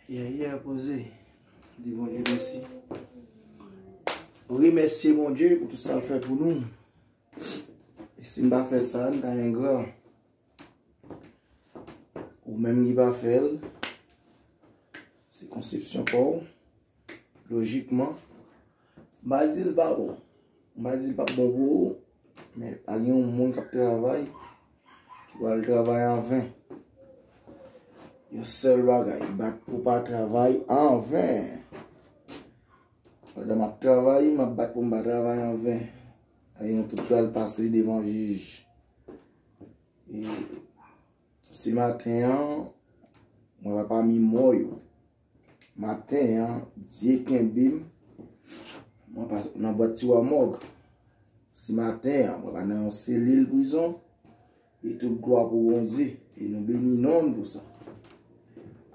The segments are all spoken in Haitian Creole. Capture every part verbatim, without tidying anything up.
Yeah, yeah, poze. Di Bondye mèsi. Remèsye Bondye pou tout sa l fè pou nou. E si n pa fè sa, n ta engra. Ou menm ki pa fè l, se konsepsyon pa w. Lojikman, m pa di l pa bon. M pa di l p ap bon pou ou, men pa gen yon moun k ap travay ki pral travay anven. Yon sèl bagay, bat pou w pa travay anven. Pandan m ap travay, m ap bat pou m pa travay anven. E nou tout pral pase devan jij. E si maten an, mwen pa pami mò yo. Maten an, Dye kenbe m, mwen pa nan bwat tiwa mòg. Si maten an, mwen pa nan yon selil prizon, e tout glwa pou Bondye, e nou beni non l pou sa.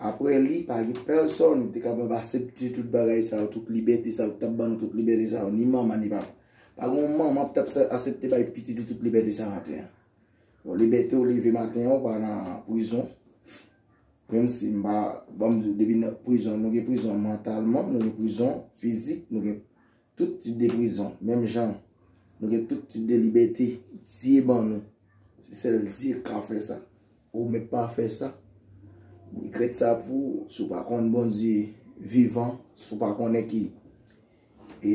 Apre li, pa gen pèsonn ki te kapab aksepte tout bagay sa yo, tout libète sa yo, ki t ap ban nou tout libète sa yo, ni manman, ni papa. Pa gen yon manman ki t ap sa- aksepte bay pitit li tout libète sa maten an. Bon, libète w leve maten an, ou pa nan prizon. Menm si m pa, ban m di w, depi nan prizon, nou gen prizon mantalman, nou gen prizon fizik, nou gen tout tip de prizon. Menm jan, nou gen tout tip de libète Dye ban nou. Se sèl Dye k ka fè sa. Ou menm pa fè sa. Regrèt sa pou ou, si w pa konn Bondye vivan, si w pa konnen ki e,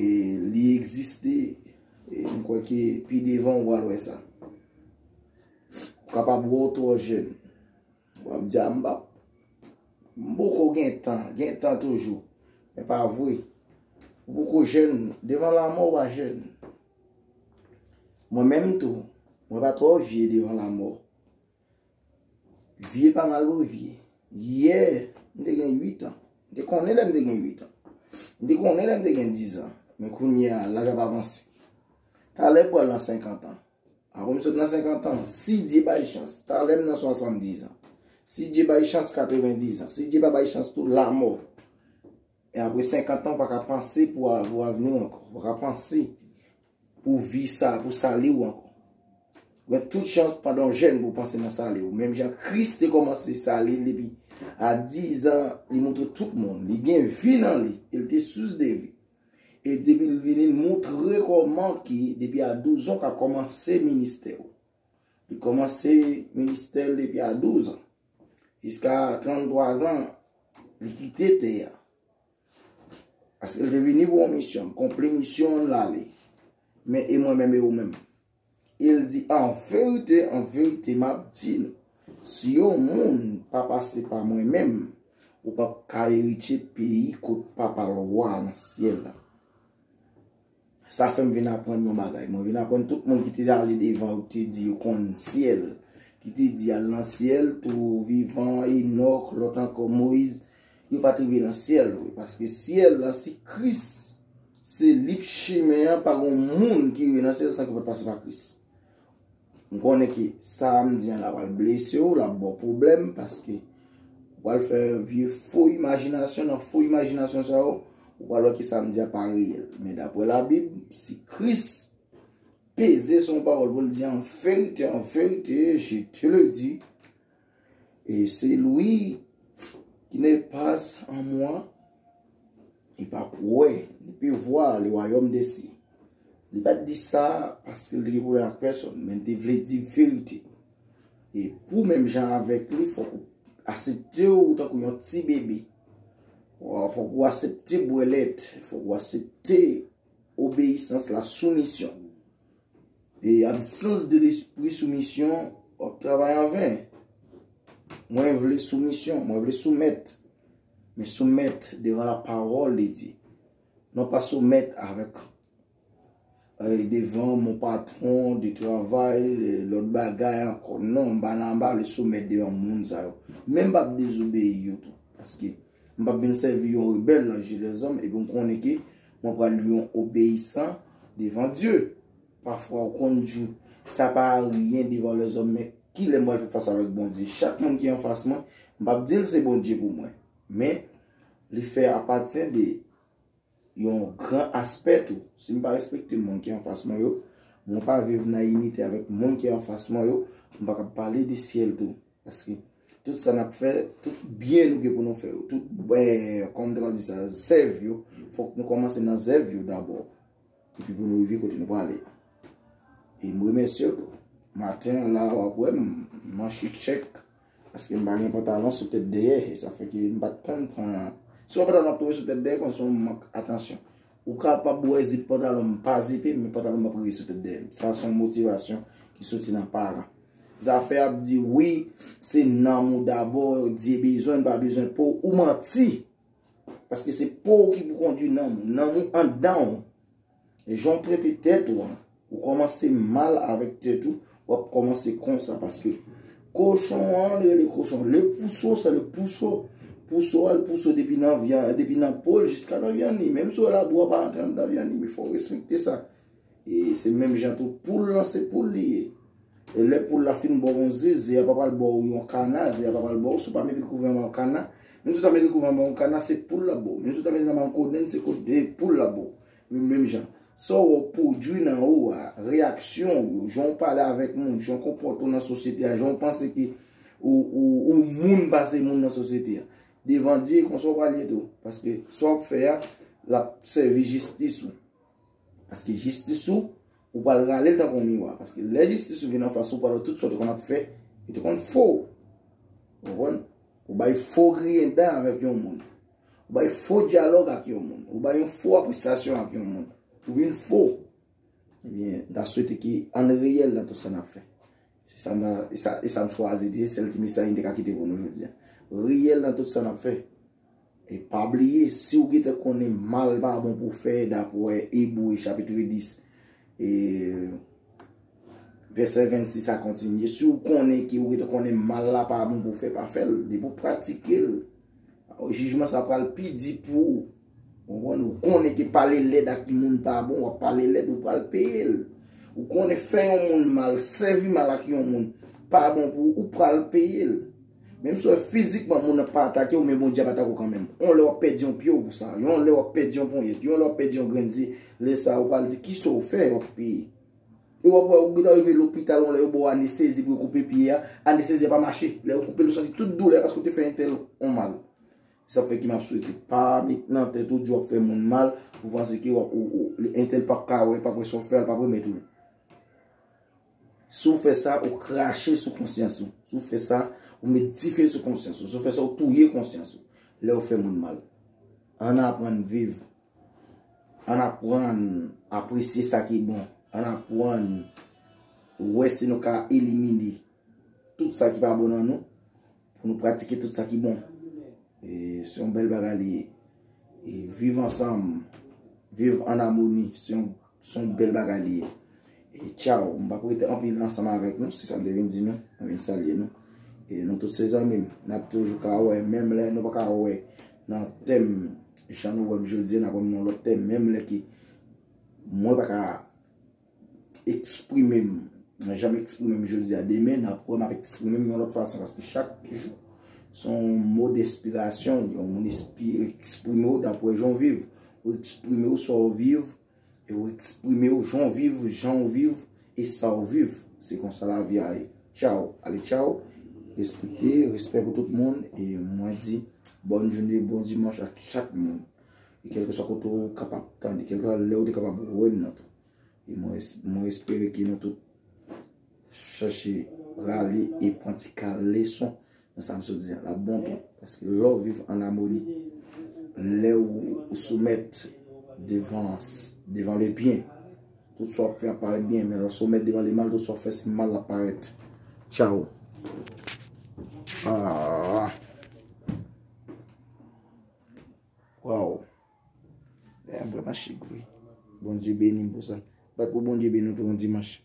li egziste, e, m kwè ke pi devan ou pral wè sa. Ou kapab wè w twò jèn. W ap di, "A, m p ap, m poko gen tan, gen tan toujou." Men pa vre. Ou poko jèn, devan lanmò ou pa jèn. Mwen menm tou, mwen pa twò vye devan lanmò. Vye pa mal pou vye. Yè, m te gen uit an. M te konnen lè m te gen uit an. M te konnen lè m te gen diz an. Men kounye a, laj ap avanse. Talè pral nan senkant an. Apre m sot nan senkant an, si Dye bay chans, talè m nan swasanndiz an. Si Dye bay chans, katrevendiz an. Si Dye pa bay chans tou, lanmò. E apre senkant an, ou pa ka panse pou a- pou avni w ankò. Ou pa ka panse pou vi sa, pou sali w ankò. Ou gen tout chans pandan w jèn pou w panse nan sali w. Menm jan Kris te kòmanse sali l depi a diz an, li montre tout moun. Li gen vi nan li, e l te sous de vi. E depi l vini, l montre kòman ki, depi a douz an, w ka kòmanse ministè w. Li kòmanse ministè l depi a douz an. Jiska tranntwa zan, li kite tè a. Paske l te vini pou yon misyon, l konpli misyon an, l ale. Men e mwen menm e ou menm? E l di, "An verite, an verite, m ap di nou, si yon moun pa pase pa mwen menm, ou p ap ka eritye peyi kot Papa l wa nan syèl la." Sa fè m vin aprann yon bagay. Mwen vin aprann tout moun ki te ale devan yo, ki te di yo konn syèl, ki te di al nan syèl, tou vivan, Enòk, lòt ankò, Moyiz, yo pa t rive nan syèl vre. Paske syèl la, se Kris. Se li k chemen an, pa gen moun ki rive nan syèl san ke pa t pase pa Kris. M konnen ke sa m di an la pral blese w, l ap ba w pwoblèm, paske ou pral fè vye fo imajinasyon, nan fo imajinasyon sa yo, ou pral wè ke sa m di a pa reyèl. Men daprè Labib, si Kris peze sou yon pawòl pou l di, "En vérité, en vérité, je te le dis, et celui qui n'est pas en moi, il va pas voir le royaume des cieux." Li pa t di sa paske l te gen pwoblèm ak pèsonn, men l te vle di verite. E pou menm jan avèk li, fòk ou aksepte w tankou yon ti bebe. Fòk ou aksepte bwè lèt, fòk ou aksepte obeyisans la, soumisyon. E absans de lespri soumisyon, w ap travay anven. Mwen vle soumisyon, mwen vle soumèt. Men soumèt devan la parole de Dieu. Non pa soumèt avèk, eh, devan mon patron de travay, eh, lòt bagay ankò. Non, m pa nan, m pa vle soumèt devan moun sa yo. Men m p ap dezobeyi yo tou. Paske m p ap vin sèvi yon rebèl nan je lèzòm, epi m konnen ke mwen pral yon obeyisan devan Dye. Pafwa, ou konn di, "Sa pa aryen devan lèzòm," men kilè m pral fè fas avèk Bondye? Chak moun ki anfas mwen, m p ap di l se Bondye pou mwen. Men, li fè apatyen de yon gran aspè tou. Si m pa respekte moun ki anfas mwen yo, mwen pa viv nan inite avèk moun ki anfas mwen yo, m pa kab pale de syèl tou. Paske Tout sa n ap fè, tout byen nou gen pou nou fè yo, tout, eh, kòman m te ka di sa, zèv yo, fòk nou kòmanse nan zèv yo dabò. Epi pou nou rive kote nou prale a. E m remèsye w tou. Maten an la, w ap wè m, m an chik chèk. Paske m pa gen pantalon sou tèt dèyè. E sa fè ke m pa t konn pran. Si w pantalon ap tonbe sou tèt dèyè, konsa se yon mank atansyon. Ou kapab wè zip pantalon m pa zipe, men pantalon m ap rive sou tèt dèyè m. Sa se yon motivasyon ki soti nan paran. Zafè ap di wi, se nanm ou dabò, Dye bezwen, pa bezwen po w, ou manti. Paske se po w ki pou kondui nanm ou. Nanm ou anndan w. E jan w trete tèt ou an, ou kòmanse mal avèk tèt ou, w ap kòmanse konsa. Paske kochon an, li rele kochon. Le puceau, c'est le puceau. Puceau a, l puceau depi nan vyan, depi nan po l jiska nan vyann li. Menm si w wè labou a pa antre anndan vyann li, men fò w respekte sa. E se menm jan tou, poul lan, se poul li ye. E lè poul la fin ba w yon ze, ze a pa pral ba w yon kana, ze a pa pral ba w, si w pa mete l kouvè anba yon kana. Menm si w ta mete l kouvè anba yon kana, se poul l ap ba w. Menm si w ta mete l anba yon kodenn, se kode, poul l ap ba w. Men menm jan. Sa w wè w pwodui nan ou a, reyaksyon w yo, jan w pale avèk moun, jan w konpòte w nan sosyete a, jan w panse ke ou, ou, ou moun pase moun nan sosyete a. Devan Dye, konsa w pral ye tou. Paske sa w ap fè a, l ap sèvi jistis ou. Paske jistis ou, ou pral rale l tankou yon miwa. Paske lè jistis ou vin anfas ou, ou pral wè tout sa w te konn ap fè, li te konn fo. Ou konprann? Ou bay fo griyen dan avèk yon moun. Ou bay fo dyalòg ak yon moun. Ou bay yon fo apresyasyon ak yon moun. Ou vin fo. Ebyen, m ta swete ke ann reyèl nan tout sa n ap fè. Se sa m ta, e sa, e sa m chwazi di, se sèl ti mesaj m te ka kite pou nou jodi a. Reyèl nan tout sa n ap fè. E pa bliye, si w gentan konnen mal pa bon pou w fè, dapre Ebre chapit dis, e vèsè vennsis a kontinye, si w konnen ke w gentan konnen mal la pa bon pou w fè, pa fè l. Depi w pratike l, jijman sa pral pi di pou ou. Ou konprann? Ou konnen ke pale lèd ak moun pa bon, w ap pale lèd, ou pral peye l. Ou konnen fè yon moun mal, sèvi mal ak yon moun pa bon pou ou, ou pral peye l. Menm si w wè fizikman moun nan pa atake w, men Bondye ap atake w kanmenm. Yon lè w ap pèdi yon pye w pou sa, yon lè w ap pèdi yon ponyèt, yon lè w ap pèdi yon grenn zye. Lè sa a, ou pral di, kisa w fè, w ap peye. E w ap wè, ou gentan rive lopital, yon lè yo ba w anestezi pou yo koupe pye a, anestezi a pa mache. Lè yo koupe l, ou santi tout doulè paske w te fè entèl yon mal. Sa fè ke m ap swete, pa met nan tèt ou di w ap fè moun mal, ou panse ke w ap, ou, ou, entèl p ap ka wè, p ap wè sa w fè a, l p ap remèt ou l. Si w fè sa, ou krache sou konsyans ou. Si w fè sa, ou met dife sou konsyans ou. Si w fè sa, ou touye konsyans ou lè w fè moun mal. Ann aprann viv. Ann aprann apresye sa ki bon. Ann aprann wè si nou ka elimine tout sa ki pa bon nan nou, pou nou pratike tout sa ki bon. E se yon bèl bagay li ye. E viv ansanm, viv an amoni, se yon, se yon bèl bagay li ye. E tchaw, m p ap rete anpil ansanm avèk nou, se sa m te vin di nou, mwen vin salye nou. E nou tout se zanmi m, n ap toujou ka wè, menm lè nou pa ka wè nan tèm, jan nou wè m jodi a, n ap wè m nan lòt tèm, menm lè ke mwen pa ka eksprime m jan m eksprime m jodi a, demen n ap wè m ap eksprime m yon lòt fason, paske chak jou se yon mo d enspirasyon, yon moun espi-, eksprime w dapre jan w viv, ou eksprime w sa w viv, e ou eksprime w jan w viv, jan w viv, e sa w viv. Se konsa lavi a ye. Tchaw, ale tchaw, respekte, respè pou tout moun, e mwen di, bòn jounen, bon dimanch ak chak moun. E kèlkeswa kote w kapab tande, kèlkeswa lè w te kapab wè m nan tou. E mwen es-, mwen espere ke nou tout chache rale e pran ti kal leson nan sa m sot di a. L ap bon tou. Paske lè w viv an amoni, lè w, ou soumèt devan, devan le byen, tout sa w ap fè ap parèt byen. Men lè w soumèt devan le mal, tout sa w ap fè se mal l ap parèt. Tchaw. Ah. Waw. Bagay vrèman chik vre. Bondye beni m pou sa. Bat pou Bondye beni w tou yon dimanch.